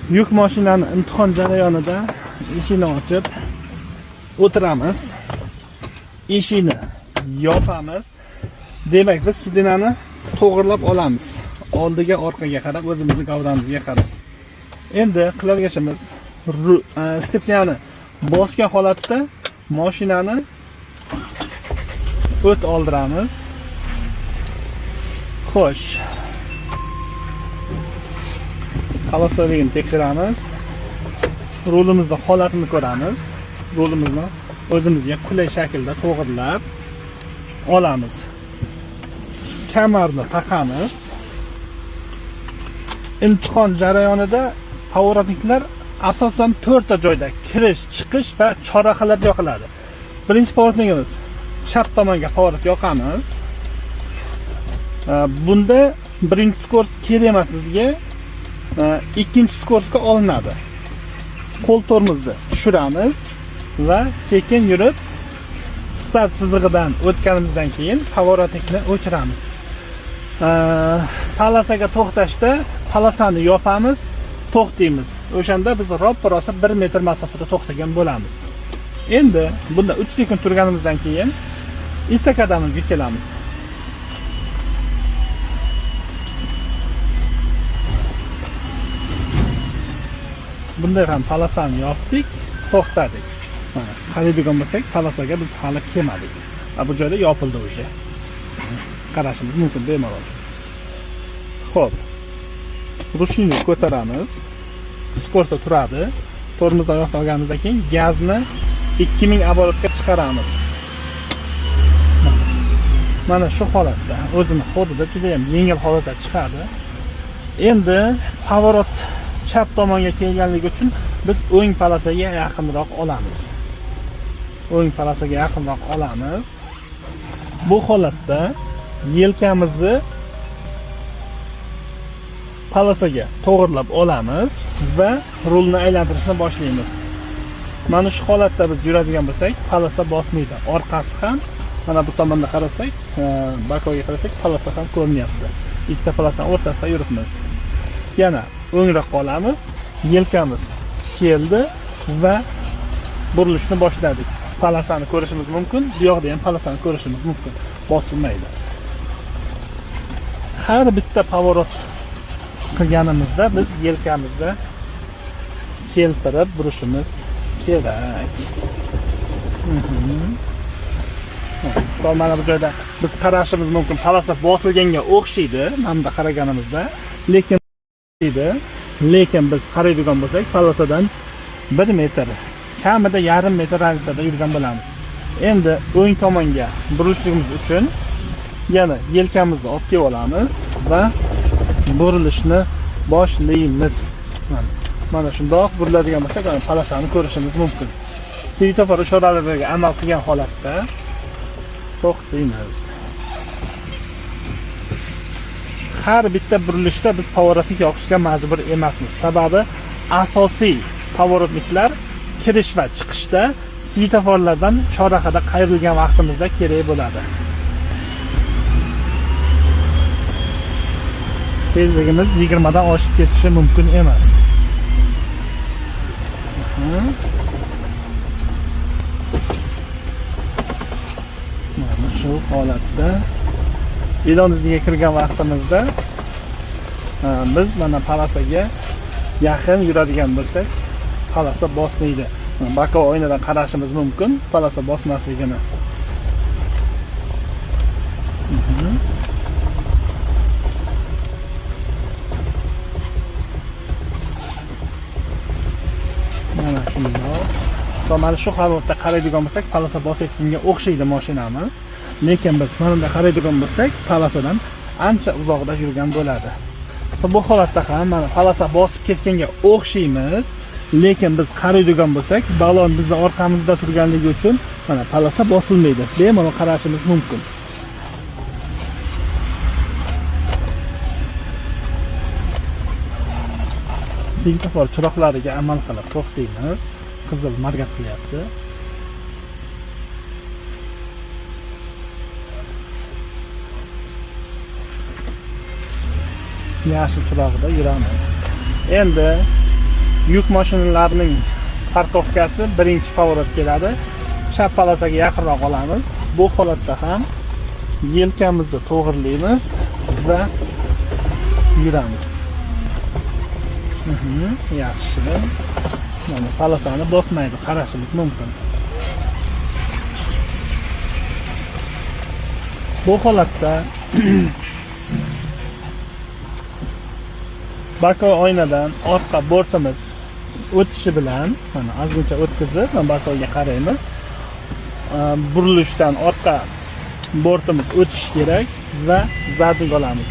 Yuk mashinani imtihon jarayonida eshikni ochib o'tiramiz. Eshikni yopamiz. Demak, biz сиденье ni to'g'irlab olamiz. Oldiga, orqaga qarab, o'zimizni gavdamizga qarab. Endi qiladigan ishimiz сцепление ni bosgan holatda mashinani o't oldiramiz. Xo'sh. Холостой ligini tekshiramiz. Rulimizni holatini ko'ramiz. Rulimizni o'zimizga qulay shaklda to'g'irlab olamiz. Kamarni taqamiz. Imtihon jarayonida поворотник lar asosan to'rtta joyda kirish, chiqish va chorrahalarda yoqiladi. Birinchi поворотник imiz, chap tomonga поворот yoqamiz. Bunda birinchi скорость kerak emas bizga. Ikkinchi скорость ga olinadi. Qo'l tormozni tushiramiz va sekin yurib, start chizig'idan o'tganimizdan keyin поворотник ni o'chiramiz. Полоса ga to'xtashda полоса ni yopamiz, to'xtaymiz. O'shanda biz roppa rosa 1 metr masofada to'xtagan bo'lamiz. Endi bunda 3 sekund turganimizdan keyin estakadamizga kelamiz. Bunday ham полоса ni yopdik, to'xtadik. Mana, qaraydigan bo'lsak, полоса ga biz hali kelmadik. Bu joyda yopildi уже. Qarashimiz mumkin bemalol. Xo'p. Ручник ni ko'taramiz. Скорость da turadi. Tormozdan oyoqdan olganimizdan keyin gazni 2000 оборот ga chiqaramiz. Mana shu holatda o'zini ход ida, juda ham yengil holatda chiqadi. Endi поворот chap tomonga kelganligi uchun biz o'ng полоса ga yaqinroq olamiz. O'ng полоса ga yaqinroq olamiz. Bu holatda yelkamizni полоса ga to'g'irlab olamiz va rulni aylantirishni boshlaymiz. Mana shu holatda biz yuradigan bo'lsak, полоса bosmaydi. Orqasi ham, mana bu tomonda qarasak, боковой ga qarasak, полоса ham ko'rinyapti. Ikkita полоса ning o'rtasida yuribmiz. Yana o'ngroqqa olamiz, yelkamiz keldi va burilishni boshladik. Полоса ni ko'rishimiz mumkin, bu yoqda ham полоса ni ko'rishimiz mumkin. Bosilmaydi. Har bitta поворот qilganimizda biz yelkamizda keltirib burishimiz kerak. Mana bu joyda biz qarashimiz mumkin, полоса bosilganga o'xshaydi mana bunda qaraganimizda, lekin biz qaraydigan bo'lsak, полоса dan 1 metr, kamida yarim metr разница da yurgan bo'lamiz. Endi o'ng tomonga burilishligimiz uchun yana yelkamizni olib kelib olamiz va burilishni boshlaymiz. Mana shundoq buriladigan bo'lsak, mana полоса ni ko'rishimiz mumkin. Svetofor ishoralariga amal qilgan holatda to'xtaymiz. Har bitta burilishda biz поворотник yoqishga majbur emasmiz, sababi asosiy поворотник lar kirish va chiqishda, svetoforlardan chorrahada qayrilgan vaqtimizda kerak bo'ladi. Tezligimiz 20 dan oshib ketishi mumkin emas. Mana shu holatda ilon iziga kirgan vaqtimizda biz mana полоса ga yaqin yuradigan bo'lsak, полоса bosmaydi. Боковой oynadan qarashimiz mumkin полоса bosmasligini. Mana shundoq va mana shu holatda qaraydigan bo'lsak, полоса bosayotganga o'xshaydi mashinamiz, lekin biz mana bunday qaraydigan bo'lsak, полоса dan ancha uzoqda yurgan bo'ladi. Bu holatda ham mana полоса bosib ketganga o'xshaymiz, lekin biz qaraydigan bo'lsak, balon bizni orqamizda turganligi uchun mana полоса bosilmaydi, bemalol qarashimiz mumkin. Svetofor chiroqlariga amal qilib to'xtaymiz. Qizil моргать qilyapti. Yashil chirog'ida yuramiz. Endi Yuk mashinalarining парковка si birinchi поворот keladi. Chap полоса ga yaqinroq olamiz. Bu holatda ham yelkamizni to'g'irlaymiz va yuramiz. Yaxshi. Mana полоса ni bosmaydi, qarashimiz mumkin. Bu holatda боковой oynadan orqa bortimiz o'tishi bilan, mana ozgincha o'tkazib, mana боковой ga qaraymiz. Burilishdan orqa bortimiz o'tishi kerak va задний olamiz.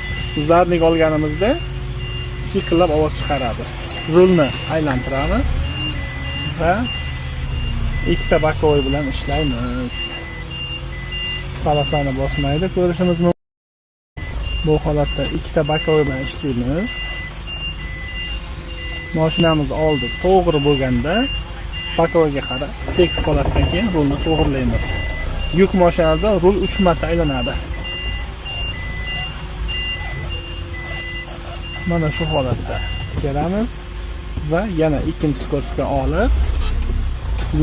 Задний olganimizda chiyqillab ovoz chiqaradi. Rulni aylantiramiz va ikkita боковой bilan ishlaymiz. Полоса ni bosmaydi, ko'rishimiz mumkin. Bu holatda ikkita боковой bilan ishlaymiz. Mashinamiz oldi to'g'ri bo'lganda боковой ga qarab tekis holatdan keyin rulni to'g'irlaymiz. Yuk mashinada rul 3 marta aylanadi. Mana shu holatda kelamiz va yana ikkinchi скорость ga olib,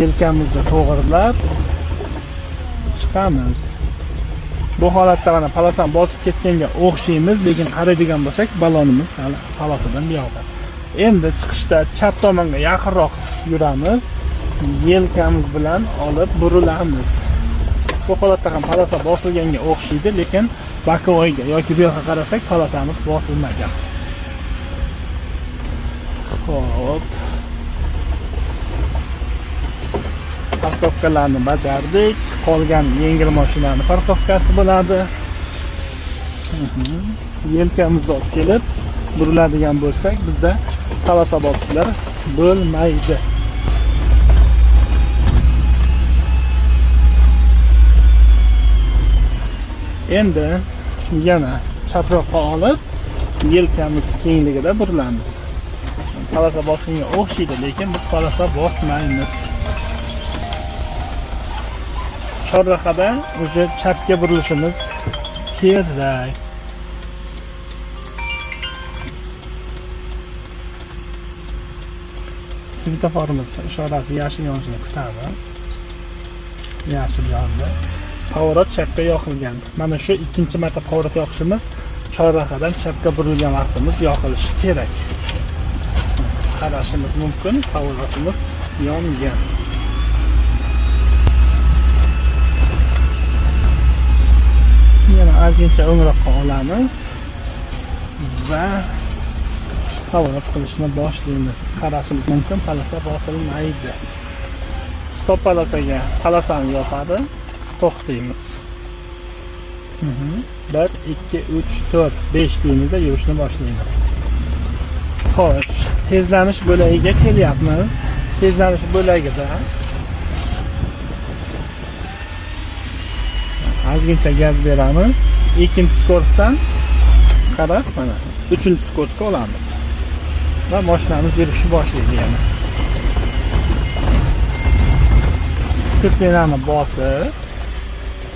yelkamizni to'g'irlab chiqamiz. Bu holatda mana полоса ni bosib ketganga o'xshaymiz, lekin qaraydigan bo'lsak, balonimiz hali полоса dan buyoqda. Endi chiqishda chap tomonga yaqinroq yuramiz, yelkamiz bilan olib burilamiz. Bu holatda ham полоса bosilganga o'xshaydi, lekin боковой ga yoki bu yoqqa qarasak, полоса miz bosilmagan. Xo'p. Парковка larni bajardik. Qolgan yengil mashinani парковка si bo'ladi. Yelkamizni olib kelib buriladigan bo'lsak, bizda полоса bosishlar bo'lmaydi. Endi yana chaproqqa olib, yelkamiz kengligida burilamiz. Полоса bosganga o'xshaydi, lekin biz полоса bosmaymiz. Chorrahada уже chapga burilishimiz kerak. Svetoforimiz ishorasi yashil yonishini kutamiz. Yashil yondi. Поворот chapga yoqilgan. Mana shu ikkinchi marta поворот yoqishimiz chorrahadan chapga burilgan vaqtimiz yoqilishi kerak. Qarashimiz mumkin, поворот imiz yongan. Yana ozgincha o'ngroqqa olamiz va поворот qilishni boshlaymiz. Qarashimiz mumkin, полоса bosilmaydi. Стоп полоса ga полоса ni yopadi, to'xtaymiz. 1, 2, 3, 4, 5 deymizda yurishni boshlaymiz. Xo'sh, tezlanish bo'lagiga kelyapmiz. Tezlanish bo'lagida ozgincha gaz beramiz. Ikkinchi скорость dan qarab, mana uchinchi скорость ga olamiz. Va mashinamiz yurishni boshlaydi yana. Сцепление ni bosib,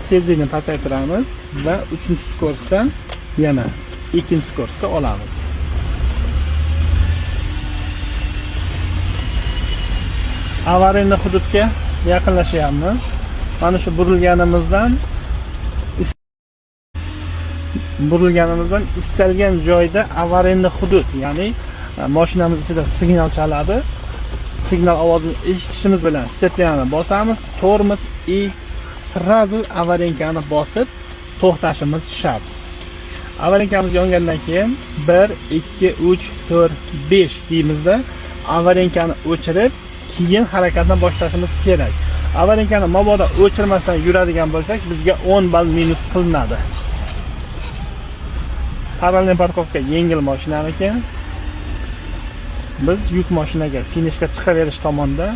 tezlikni pasaytiramiz va uchinchi скорость dan yana ikkinchi скорость ga olamiz. Аварийный hududga yaqinlashyapmiz. Mana shu burilganimizdan istalgan joyda аварийный hudud, ya'ni mashinamiz ichida signal chaladi. Signal ovozini eshitishimiz bilan сцепление ni bosamiz, tormoz и сразу аварийка ni bosib to'xtashimiz shart. Аварийка miz yongandan keyin 1, 2, 3, 4, 5 deymizda аварийка ni o'chirib, keyin harakatni boshlashimiz kerak. Аварийка ni mabodo o'chirmasdan yuradigan bo'lsak, bizga 10 ball minus qilinadi. Параллельный парковка yengil mashinaniki. Biz yuk mashinaga finishga chiqaverish tomonda,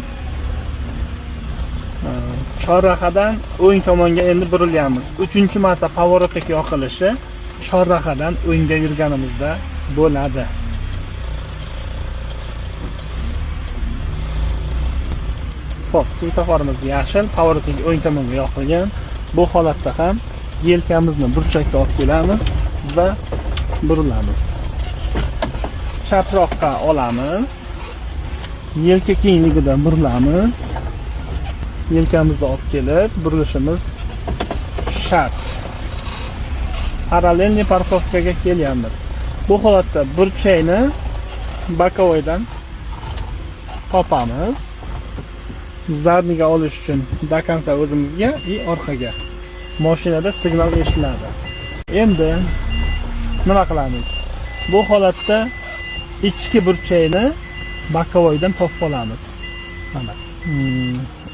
chorrahadan o'ng tomonga endi burilyapmiz. Uchinchi marta поворотник yoqilishi chorrahadan o'ngga yurganimizda bo'ladi. Xo'p, svetoforimiz yashil, поворотник o'ng tomonga yoqilgan. Bu holatda ham yelkamizni burchakka olib kelamiz va burilamiz. Chaproqqa olamiz. Yelka kengligida burilamiz. Yelkamizni olib kelib burilishimiz shart. Параллельный парковка ga kelyapmiz. Bu holatda burchakni боковой dan topamiz. Задний ga olish uchun до конца o'zimizga и orqaga. Mashinada signal eshitiladi. Endi nima qilamiz? Bu holatda ichki burchakni боковой dan topib olamiz. Mana,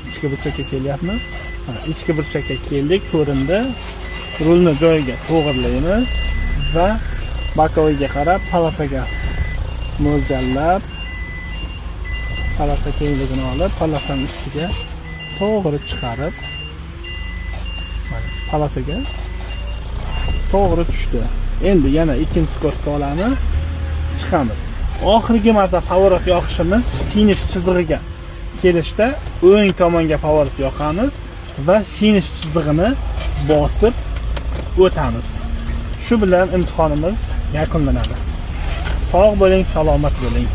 ichki burchakka kelyapmiz. Mana, ichki burchakka keldik, ko'rindi. Rulni joyiga to'g'irlaymiz va боковой ga qarab полоса ga mo'ljallab, полоса kengligini olib, полоса ni ustiga to'g'ri chiqarib, mana, полоса ga to'g'ri tushdi. Endi yana ikkinchi скорость ga olamiz, chiqamiz. Oxirgi marta поворот yoqishimiz finish chizig'iga kelishda o'ng tomonga поворот yoqamiz va finish chizig'ini bosib o'tamiz. Shu bilan imtihonimiz yakunlanadi. Sog' bo'ling, salomat bo'ling.